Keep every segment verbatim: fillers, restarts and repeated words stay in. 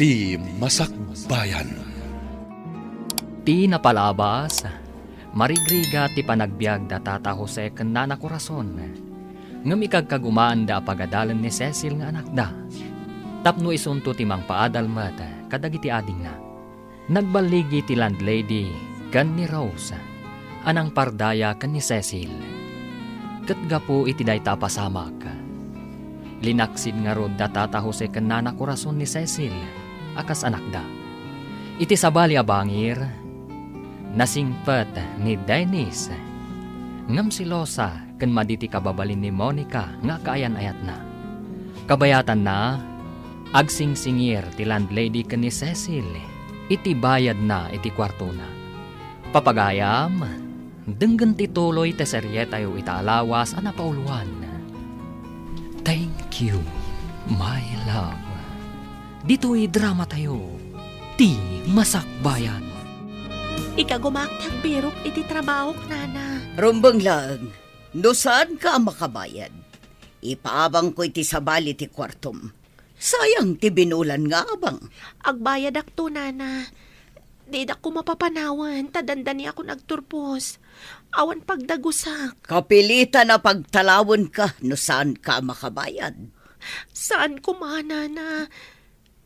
Ti Masakbayan. Ti napalabas, marigrigat ti panagbiag da Tata Jose ken Nana Corazon. Ngem ikagkagumaanda a pagadalen ni Cecil nga anakda, tapno isunto ti mangpaadal met kadagiti adingna. Nagballigi ti landlady ken ni Rose a nangpardaya ken ni Cecil. Ket gapu iti dayta a pasamak, linaksid ngarud da Tata Jose ken Nana Corazon ni Cecil a kas anakda. Iti sabali a bangir, nasingpet ni Dennis ngem selosa ken madi ti kababalin ni Monica nga kaayan-ayatna. Kabayatanna, agsingsingir ti landlady ken ni Cecil iti bayadna iti kuartona. Papagayam, denggen ti tuloy ti serietayo ita a lawas a napauluan, Thank You, My Love. Ditoy dramatayo, Ti Masakbayan. Ikagumaak ti agbirok iti trabahok, Nana. Rumbeng laeng, no saanka a makabayad, ipaabangko iti sabali ti kuartom. Sayang ti binulan nga abang. Agbayadakto, Nana. Didak koma papanawen ta dandaniakon agturpos. Awan pagdagusak. Kapilitan a pagtalawenka no saanka a makabayad. Saan koma, Nana.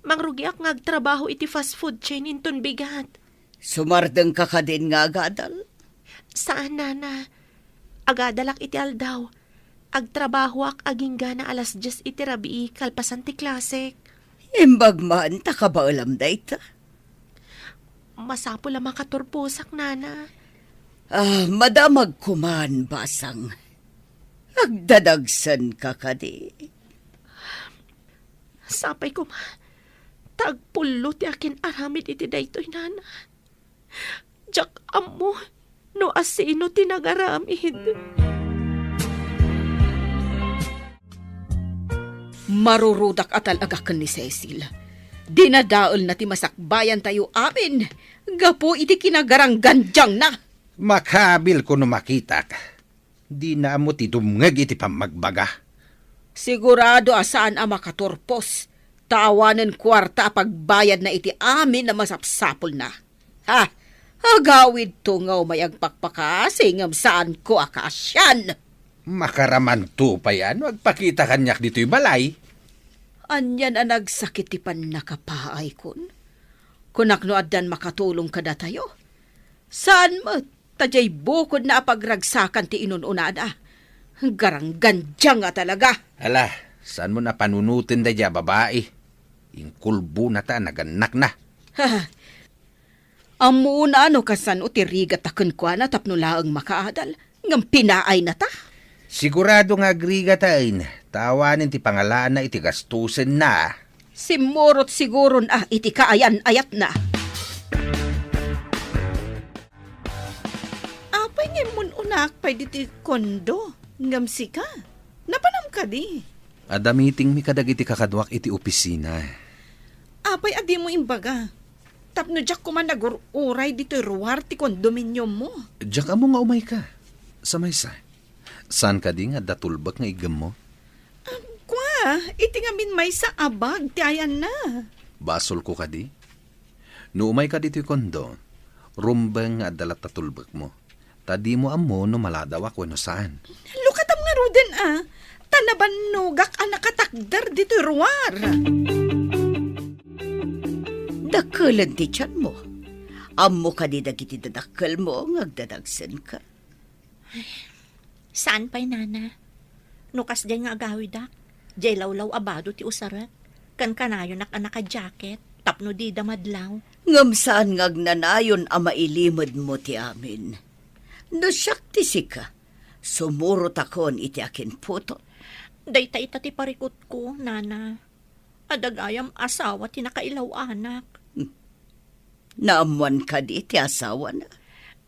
Mangrugiak nga agtrabaho iti fast food chain inton bigat. Sumardengka kadin nga agadal? Saan, Nana. Agadalak iti aldaw. Agtrabahoak aginggana alas dies iti rabii kalpasan ti klasek. Imbag man ta kabaelam dayta. Masapul a makaturposak, Nana. Ah, madamag koman, basang. Agdadagsenka kadi? Sapay koma, ta agpullo ti akin-aramid iti daytoy, Nana. Diak ammo no asino ti nagaramid. Marurudak a talaga ken ni Cecil. Dinadaelna ti masakbayantayo amin gapu iti kinagaranggandiangna. Makabil ko no makitak. Dina ammo ti dumngeg iti pammagbaga. Sigurado a saan a makaturpos, ta awanen kuarta a pagbayadna iti amin a masapsapulna. Ha, agawidto nga umay agpakpakasi ngem saanko a kaasian. Makaramanto pay a no agpakita kaniak ditoy balay. Anian a nagsakit ti pannakapaaykon. Kunak no addan makatulong kadatayo. Saan met. Ta diay bukodna a pagragsakan ti inun-unada. Garanggandiang a talaga. Ala, saanmo a panunoten daydiay a babai. Inkulbonata a nagannakna. Ha, ammona no kasano ti rigata kenkuana tapno laeng makaadal, ngem pinaaynata? Sigurado nga agrigataen, ta awanen ti pangalaanna iti gastosenna. Simmurot siguron a iti kaayan-ayatna. Apay nga immun-unaak pay ditoy kondo, ngem sika? Napanam kadi? Adda meetingmi kadagiti kakaduak iti opisina. Apay a dimo imbaga? Tapno diak koma nagur-uray ditoy ruar ti kondominiummo. Diak ammo nga umayka. Sa maysa, saan kadi nga adda tulbek nga iggemmo? Ah, kua, iti ngamin maysa a bag ti ayanna. Basolko kadi? No umayka ditoy kondo, rumbeng nga adda latta tulbekmo. Ta dimo ammo no maladawak wenno saan. Lukatam ngaruden a, ta nabannogak a nakatakder ditoy ruar. Dakkelen ti tianmo. Ammo kadi dagiti dadakkelmo nga agdadagsenka? Saan pay, Nana. No kasdiay nga agawidak, diay lawlaw a bado ti usarek, ken kanayonak a naka-jacket tapno dida madlaw. Ngem saan nga agnanayon a mailimedmo ti amin. No siak ti sika, sumurotakon iti akinputon. Dayta ita ti parikutko, Nana. Adda gayam asawa ti nakailaw-anak. Hmm. Naammoan kadi ti asawana?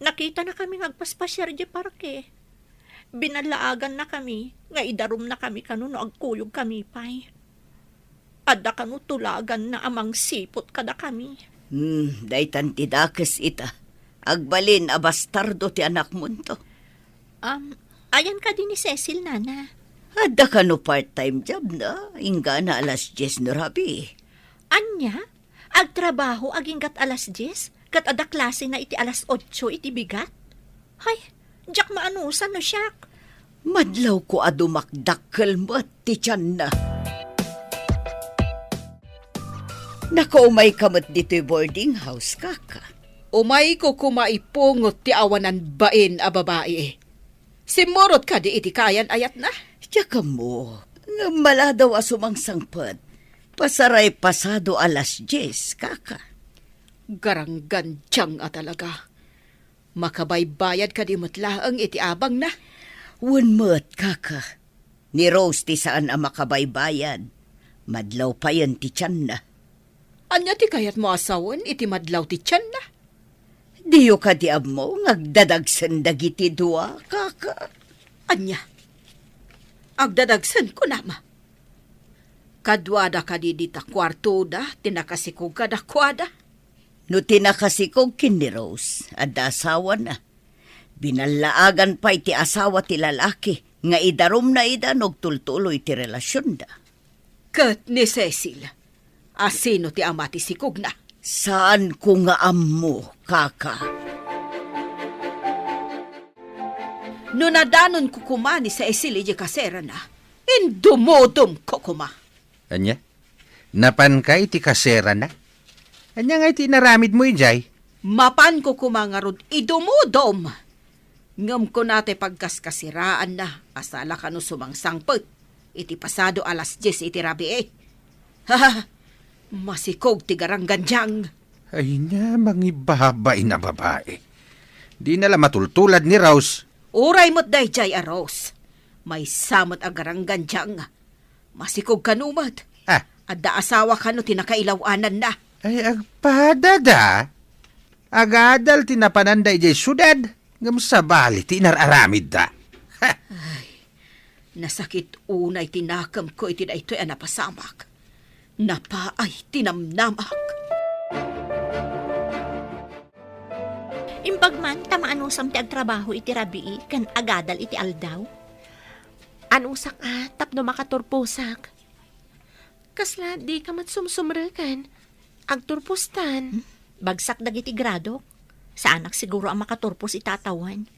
Nakitanakami nga agpaspasiar idiay parke. Binallaagannakami nga idarumnakami kano no agkuyogkami pay. Adda kano tulaganna a mangsiput kadakami. Hmm, daytan ti dakes ita. Agbalin a bastardo ti anakmonto. Um, ayan kadi ni Cecil, Nana? Adda kano part-time job na, inggana alas dies no rabii. Ania? Agtrabaho aginggat alas dies, ket adda klasena iti alas otso iti bigat? Hay, diak maanusan no siak. Madlawko a dumakdakkel met ti tianna. Nakaumayka met ditoy boarding house, kaka. Umayko koma ipungot ti awanan bain a babai. Simmurot kadi iti kayan-ayatna? Diak ammo, ngem maladaw a sumangsangpet. Pasaray pasado alas dies, kaka. Garanggandiang a talaga. Makabaybayad kadi met laeng iti abangna? Wen met, kaka. Ni Rose ti saan a makabaybayad. Madlaw payen ti tianna. Ania ti kayatmo a sawen iti madlaw ti tianna? Diyo kadi ammo nga agdadagsen dagiti dua, kaka? Ania? Agdadagsen, kunam? Kaduada kadi dita kuartoda ti nakasikog kadakuada? No ti nakasikog ken ni Rose, adda asawana. Binallaagan pay ti asawa ti lalaki nga idarumna ida no agtultuloy ti relasionda. Ket ni Cecil, asino ti ama ti sikogna? Saanko nga ammo, kaka. No nadanonko koma ni Cecil idiay kaserana, indumodumko koma. Ania? Napanka iti kaserana? Ania ngay ti inaramidmo idiay? Mapanko koma ngarud idumodum. Ngem kuna ti pagkaskasiraanna a sala kano sumangsangpet iti pasado alas dies iti rabii. Ha! Masikog ti garanggandiang. Ay na, mangibabain a babai. Dina la matultulad ni Rose. Uray met daydiay a Rose. Maysa met a garanggandiang. Masikog kano met. Ah. Adda asawa kano ti nakailaw-ananna. Ay, agpadada. Agadal ti napananda idiay siudad, ngem sabali ti inar-aramidda. Ha! Ay, nasakit unay ti nakemko iti daytoy a napasamak. Napaay ti namnamak. Imbag man ta maanusam ti agtrabaho iti rabii ken agadal iti aldaw? Anusak a tapno makaturposak. Kasla dika met sumsumreken. Agturpostan. Hmm? Bagsak dagiti gradok. Saanak siguro a makaturpos ita a tawen.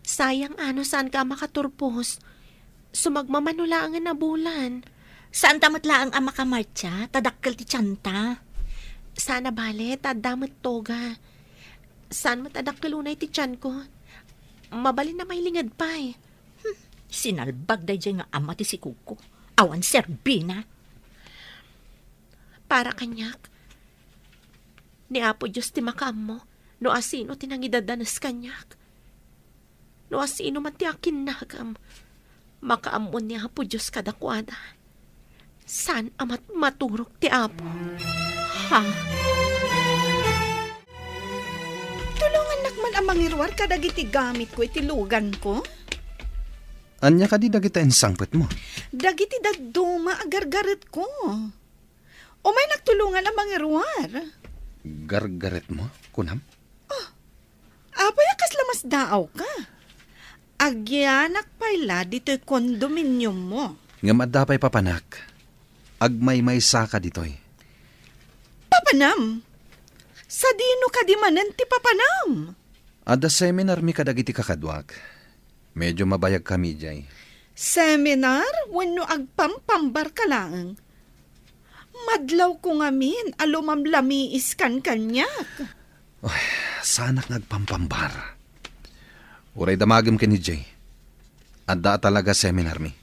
Sayang a no saanka a makaturpos. Sumagmamano laengen a bulan. Saanta met laeng a makamartsa, ta dakkel ti tianta. Saan a bale, ta adda met toga. Saan met a dakkel unay ti tianko. Mabalin a mailinged pay. Hmm, sinalbag daydiay nga ama ti sikogko. Awan serbina. Para kaniak, ni Apo Dios ti makaammo no asino ti nangidadanes kaniak. No asino man ti akinnagam, makaammo ni Apo Dios kadakuada. Saan a mat-, maturog ti Apo. Ha? Tulongannak man a mangiruar kadagiti gamitko iti luganko. Ania kadi dagiti insangpetmo? Dagiti dadduma a gargaretko. Umaynak tulongan a mangiruar. Gargaretmo, kunam? Oh, apay a kasla masdaawka? Agyanak pay la ditoy kondominiummo. Ngem adda pay papanak. Agmaymaysaka ditoy. Papanam? Sadino kadi manen ti papanam? Adda seminarmi kadagiti kakaduak. Medio mabayagkami idiay. Seminar wenno agpampambarka laeng? Madlawko ngamin a lumamlamiiskan kaniak. Ay, saanak nga agpampambar. Uray damagem ken idiay. Adda a talaga seminarmi.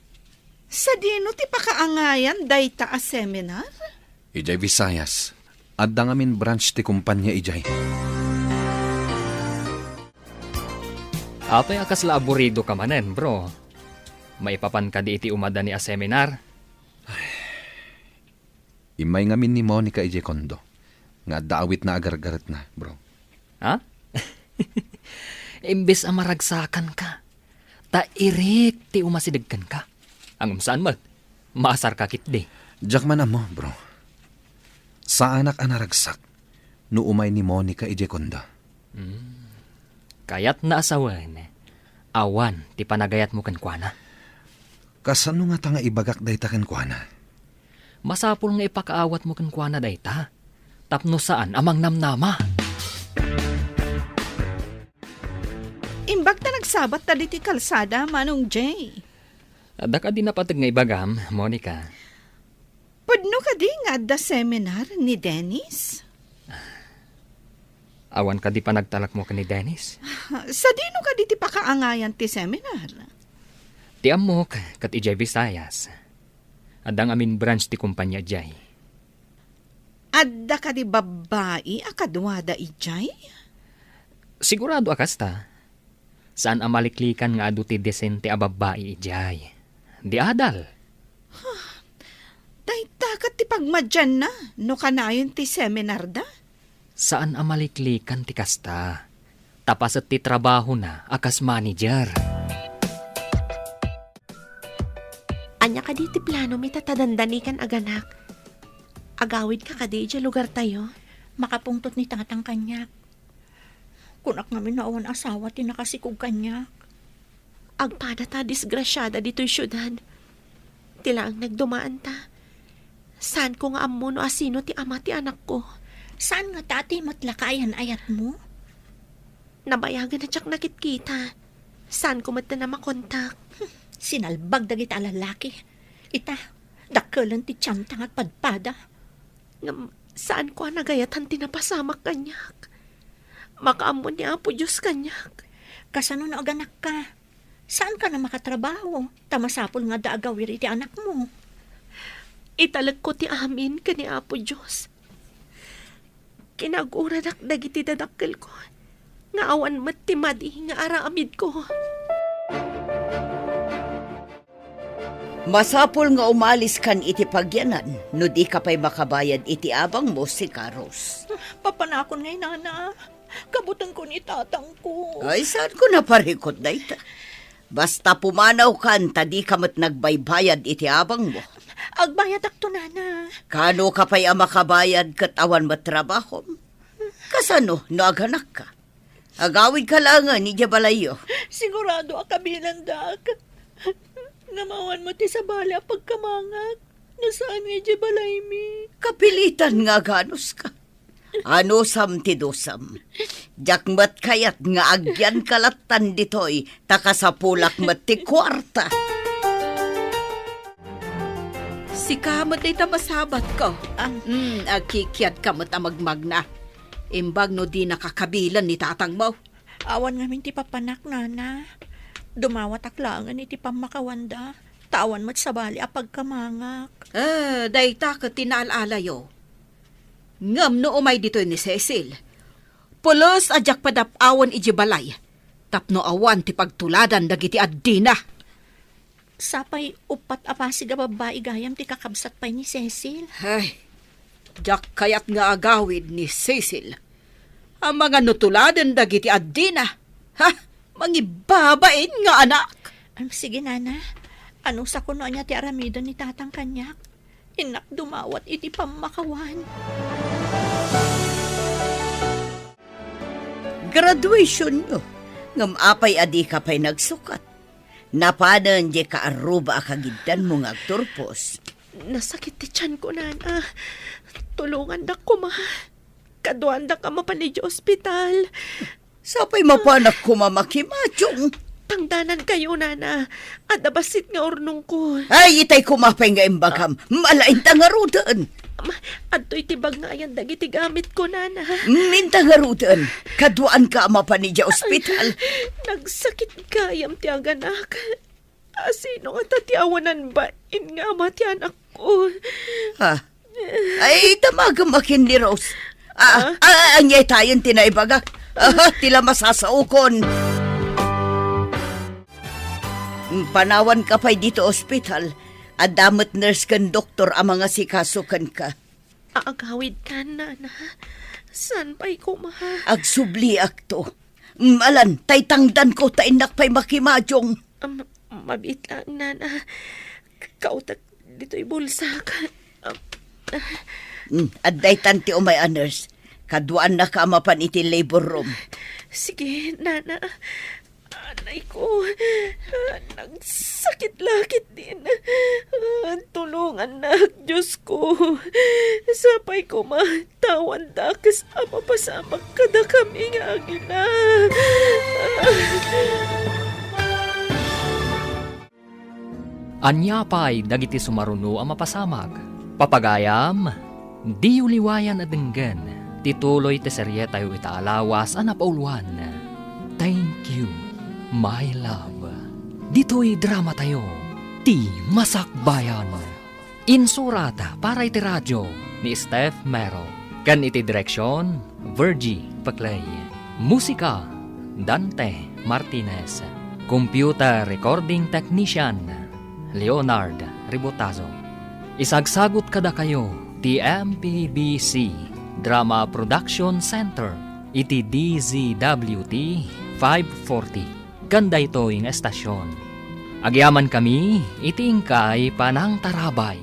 Sadino ti pakaangayan dayta a seminar? Idiay Visayas. Adda ngamin branch ti kumpania idiay. Apay a kasla aburidoka manen, bro? Maipapan kadi iti umadani a seminar? Immay ngamin ni Monica idiay kondo nga adda awitna a gargaretna, bro. Ha? Imbes a maragsakanka, ta irik ti umasideg kenka. Ngem saan met, maasarka ketdi. Diak man ammo, bro. Saanak a naragsak no umay ni Monica idiay kondo. Hmm. Kayatna a sawen, awan ti panagayatmo kenkuana. Kasano ngata nga ibagak dayta kenkuana? Masapul nga ipakaawatmo kenkuana dayta. tapno saan a mangnamnama. Imbag ta nagsabat ta ditoy kalsada, Manong Jay. Adda kadi napateg nga ibagam, Monica? Pudno kadi nga adda seminar ni Dennis? Awan kadi panagtalekmo ken ni Dennis? Sadino kadi ti pakaangayan ti seminar? Ti ammok, ket idiay Visayas. Adda ngamin branch ti kompania idiay. Adda kadi babbai a kaduada idiay? Sigurado a kasta. Saan a maliklikan nga adu ti disente a babbai idiay. Di adal. Dayta ket ti pagmadianna no kanayon ti seminarda? Saan a maliklikan ti kasta. Ta paset ti trabahona a kas manager. Ania kadi ti planomi ta dandani kan aganak? Agawidka kadi idiay lugartayo? Makapungtot ni tatang kaniak. Kunak ngamin no awan asawa ti nakasikog kaniak. Agpada ta disgrasiada ditoy siudad. Ti laeng nagdumaanta. Saanko nga ammo no asino ti ama ti anakko. Saan ngata ti met la kaayan-ayatmo? Nabayagan a diak nakitkita. Saanko met a makontak. Sinalbag dagita a lalaki. Ita, dakkelen ti tianta nga agpadpada. Ngem saanko a nagayatan ti napasamak kaniak. Makaammo ni Apo Dios kaniak. Kasano no aganakka? Saanka a makatrabaho, ta masapul nga adda agawir iti anakmo. Italekko ti amin ken ni Apo Dios. Kinaguradak dagiti dadakkelko, nga awan met ti madi nga aramidko. Masapul nga umaliskan iti pagyanan no dika pay makabayad iti abangmo, Sika Rose. Papanakon ngay, nana. Kabutanko ni tatangko. Ay, saanko naparikut dayta? Basta pumanawkan ta dika met nagbaybayad iti abangmo. Agbayadakto, nana. Kano ka pay a makabayad ket awan met trabahom? Kasano no aganakka? Agawidka laengen idiay balayyo. Sigurado a kabilandak. Ngem awan met ti sabali a pagkamangak no saan nga idiay balaymi. Kapilitan nga aganuska. Anusam ti dusam. Diak met kayat nga agyanka lattan ditoy, ta kasapulak met ti kuarta. Sika met dayta masabatko. Ah. Hmm, agkikiadka met a magmagna. Imbag no dinaka kabilen ni tatangmo. Awan ngamin ti papanak, nana. Dumawatak laengen iti pammakawanda, ta awan met sabali a pagkamangak. Ah, dayta ket ti naal-alayo. Ngem no umay ditoy ni Cecil, pulos a diak padap-awen idiay balay tapno awan ti pagtuladan dagiti addina. Sapay uppat a pasig a babbai gayam ti kakabsat pay ni Cecil. Ay, diak kayat nga agawid ni Cecil. Amangan no tuladen dagiti addina. Ha? Mangibabain nga anak! Am, sige, nana. Anusakon no ania ti aramiden ni tatang kaniak. Innak dumawat iti pammakawan. Graduationyo. Ngem apay a dika pay nagsukat? Napanen diay kaarruba a kagiddanmo nga agturpos. Nasakit ti tianko, nana. Tulongandak koma. Kaduandak a mapan idiay ospital. Sapay mapanak koma makimadiong. Tangdanankayo, nana. Adda bassit nga urnongko. Ay, itay koma pay nga imbagam. Malainta ngaruden. Ma, adtoy ti bag nga ayan dagiti gamitko, nana. Minta ngaruden. Kaduanka a mapan idiay ospital. Nagsakit gayam ti aganak. Asino ngata ti awanan bain nga ama ti anakko? Ha? Ay, damagem a ken ni Rose. Ah, ah, ania tayon ti naibagak? Ah, ti la masasaokon. Panawanka pay ditoy ospital. Adda met nurse ken doktor a mangasikaso kenka. Agawidkan, nana. Saan pay koma? Agsubliakto. Alan, tay tangdanko ta innak pay makimadiong. Am, mabiit laeng, nana. Kautak ditoy bulsak. Am, ah. Hmm, adda itan ti umay a nurse. Kaduaannaka a mapan iti labor room. Sige, nana. Ah, Ay ko, nagsakit la ketdin. Tulongannak, Diosko. Sapay koma ta awan dakes a mapasamak kadakami nga agina. Ania pay dagiti sumaruno a mapasamak? Papagayam, diyo liwayan a denggen ti tuloy ti serietayo ita a lawas a napauluan, Thank You, My Love. Ditoy dramatayo, ti Masakbayan. Insurat para iti radio ni Steph Mero, ken iti direksion, Virgie Paclay. Musika, Dante Martinez. Computer recording technician, Leonard Ribotazo. Isagsagut kadakayo ti M P B C Drama Production Center iti D Z W T five forty, ken daytoy nga estasion. Agyamankami iti inkay panangtarabay.